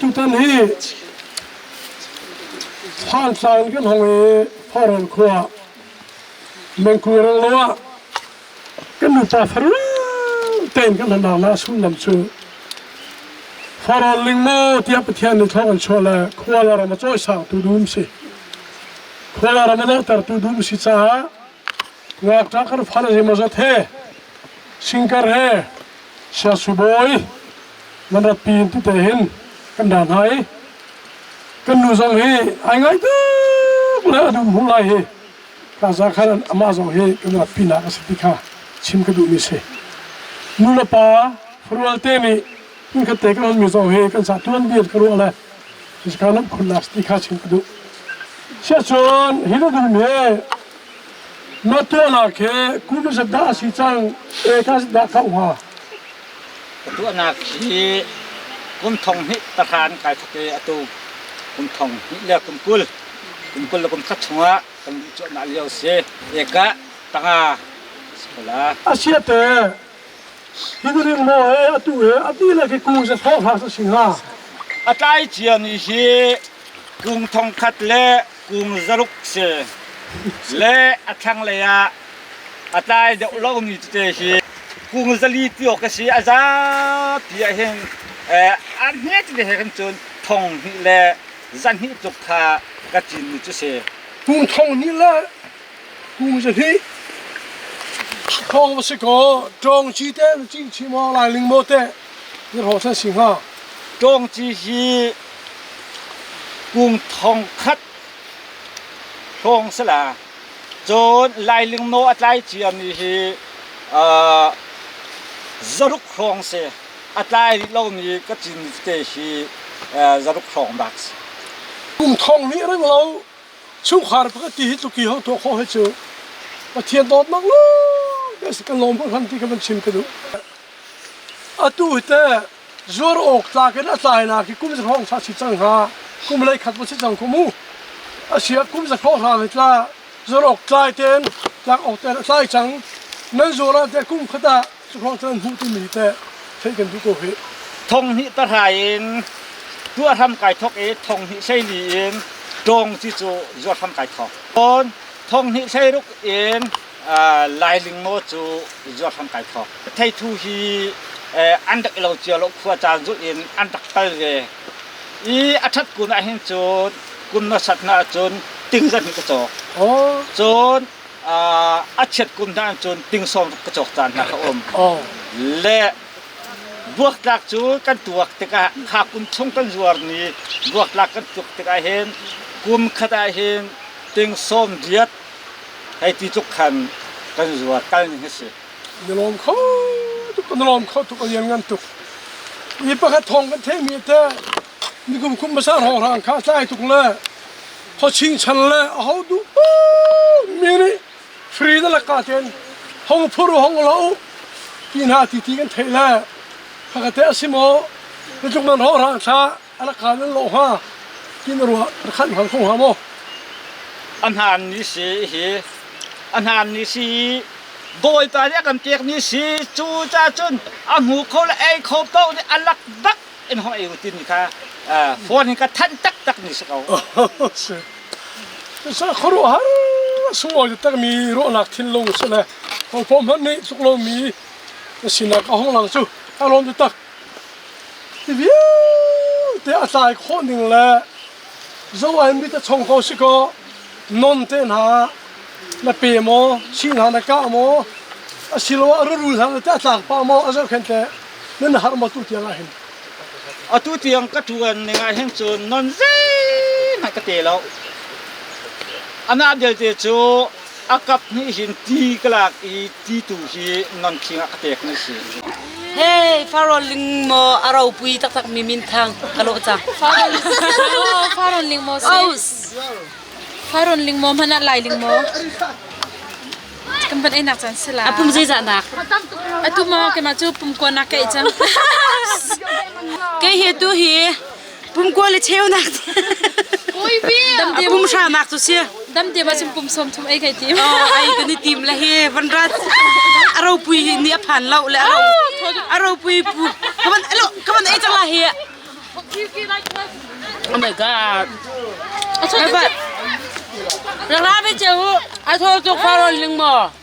Atutan hi Thantlang kan hong i Farrawn khua Mengku rang lo ah kan nupa farrual tein kan hna na sullam cu Farrawn ling maw tiah Pathian nih thawng an chuah le khua la ram a cawisang tu dum si. Khua la ram a dawhter tu dum si caah ngakṭah kan fan a zeimawzat he singkar he siasu bawi nan rat pi in tute hin kan ra hna i kan nu zong hi ai ngai tuk le a dum hmuh lai hi ka za khan amah zong hi kan rat pi nak a si ti kha chim ka duhmi si. Nu le pa farual te nih hmunkhat te kan onmi zong hi kan sa tuan bia ka ruah le ka lam khunnak ti kha chim ka duh. Siahcun hi na dum hi na tuahnak hi kum zat dah a si cang e ka zat dah kau hnga? Ka tuahnak hi kum thong hnih tahran kai thok i atu kum thong hnih le kum 20 kum 20 le kum khat chungah kan luh cuahmah lio si. Eka tanga si A siate hi ring maw he atu he a dihlak hi kung za thong hlah si hnga. A tlai cia mi hi kung thong khat le kung zaruk si le a thlanglei ah a tlai deuh lomi tete hi kung zali ti awk a si a zapi ah hin a hme tete he khan cun thong hnih le zahnih tluk kha ka cin mi cu si. Kung thong hnih le kung zahnih thong va si kaw ṭawng ci te na cing chih maw lailing maw teh na hrawh san si hnga. Ṭawng ci hi kung thong khat hrawng sala cun lailing naw a tlai ciami hi zaruk hrawng si a tlai rih lomi ka cin te hi zaruk hrawng bak si. Kung thong nih ring lo chungkhar pakhat ti hi tluki ho tuah khawh hi cu Pathian dawtnak lawng te si kan lawm hram ti ka van chim ka duh. Atu hi te zuar awk tlak in a tlai nak hi kum za hrawng sa si cang hnga kum lei khat ma si cang ko mu asia kum za hrawng hra tla zuar awk tlai ten tlak awk ten a tlai cang nan zuar ah te kum khat ah cu hrawng cun hmuh timi te theih kan duh ko hi Thong hnih tahra in tuah hram kai thok i thong hnih hleili in tawng ci cu zuar hram kai thok. Cun thong hnih hleiruk in Lailing maw cu zuar hram kai thok. Theithu hi an rak i lo cio lo khua caan zulh in an rak kal ve. I a ṭhat kun ah hin cun kum na sat hna ahcun ting zat hnih ka cawk. Cun a chiat kum hna ahcun ting sawm ka cawk caan hna kha um. Le buaktlak cu kan tuak tikah kha kum chung kan zuar ni buaktlak kan tuk tikah hin kum khat ah hin ting sawm riat hei ti tluk khan kan zuar kal ning hi si. Na lawm kho tuk na lawm kho tuk a lian ngan tuk. Mi pakhat thawng kan theihmi te nikum kum hmasa hrawnghrang kha tlai tuk le khuaching chan le a ho duh mi nih free na laka ten hong phur hong lo ti hna ti ti kan theih le khakate a si maw na tluk man hrawnghrang thla a laka nan lo hnga ti na ruah khan hal kho hnga maw a hnan ni si hi a hnan ni si Bawipa nih a kan pek ni si cu ca cun a hmu kho le ei kho paoh nih a lak bak in hong ei u timi kha phone in ka thanh taktak mi si ko. Sa khuaruahhar sunglawi takmi ruahnak thinlung si le hawikom hmanh nih tluk lomi na sinak a hung lang cu a lawm taktak. Hi vialte a tlai khawh ning le zo ai mi te chong ko si kaw non te hna na pe maw si hna na kah maw asiloah rurul hna te a tlak pah maw a zohkhenh teh nan har maw tu tiang ah hin Atu tiang ka ṭuan ning ah hin cun non zeihmanh ka te lo. Amah belte cu a kap hnih hin ti ka lak i ti tu hi non khing ah ka pek mi si. Hey, Farawn ling maw a ropui taktak mi minthang ka lawh cang. Farawn ling maw si? Farawn ling maw hmanh ah lai ling maw? Kan van einak caan si la. A pum zeizah nak? Atu maw keimah cu pum kua nak ka ei cang. Kei hi tu hi pum kua le cheu nak. A pum hra nak cu si. Dam te ma chum pum som thum ei kai tim. Oh, ai kan i tim le hi van rat a ropui ni a phan lo le a ropui pu. Kaman alo kaman ei cang la hi. Oh my god. Rak ra ve ceu u. A thaw tuk Farrawn lingmaw.